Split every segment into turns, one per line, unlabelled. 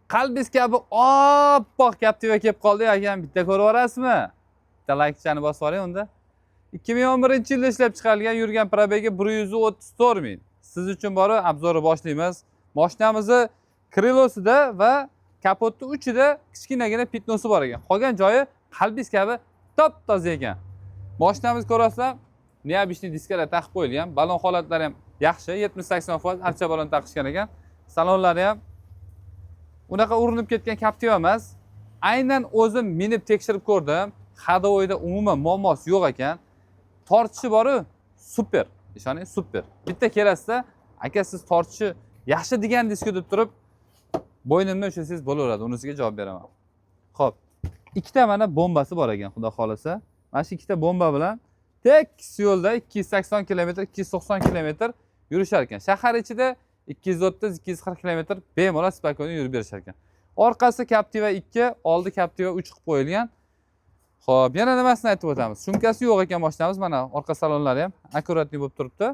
Qalbingiz kabi oppoq Captiva kelib qoldi, akam, bitta ko'rib yuborasizmi? Bitta laykchani bosib yuboring unda. 2011-yilda ishlab chiqarilgan, yurgan пробег i 134 ming. Siz uchun borib обзор ni boshlaymiz. Mashinamizni крыло sida va kapotni uchida kichkinagina пятно si bor ekan. Qolgan joyi qalbingiz kabi top toza ekan. Mashinamiz, ko'rasizlar, необычный diskalar taqib qo'yilgan. Balon holatlari ham yaxshi, 70-80% archa balon taqishgan ekan. Salonlari ham unaqa urinib ketgan Captiva emas. Aynan o'zim minib tekshirib ko'rdim. Ходовой da umuman muammosi yo'q ekan. Tortishi boru super. Ishoning, super. Bitta kelasizda, aka, siz tortishi yaxshi degandingiz-ku deb turib bo'ynimdan ushlasangiz bo'laveradi. Unisiga javob beraman. Xo'p, ikkita mana bombasi bor ekan, xudo xohlasa. Mana shu ikkita bomba bilan tekis yo'lda 280 km, 290 km yurishar ekan. Shahar ichida 230, 240 km bemalol, спокойно yurib berishar ekan. Orqasi Captiva 2, oldi Captiva 3 qilib qo'yilgan. Xo'p, yana nimasini aytib o'tamiz? Sumkasi yo'q ekan mashinamiz, mana orqa salonlari ham аккуратный bo'lib turibdi.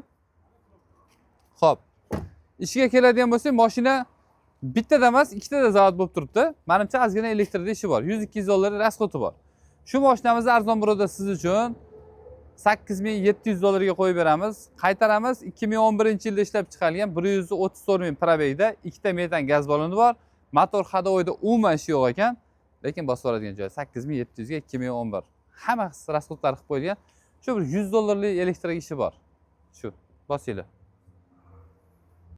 Xo'p, ishiga keladigan bo'lsak, mashina bittada emas, ikkitada zavod bo'lib turibdi. Manimcha, ozgina elektrda ishi bor. 100-200 dollar расход i bor. Shu mashinamizni arzon birodar siz uchun 8700 dollarga qo'yib beramiz. Qaytaramiz, 2011-yilda ishlab chiqarilgan, 134 ming пробег da, ikkita metan gaz baloni bor. Motor ходовой da umuman ishi yo'q ekan. Lekin bosib yuboradigan joyi 8700 ga 2011. Hamma расход lari qilib qo'yilgan. Shu bir 100 dollarlik elektrga ishi bor. Shu, bosinglar.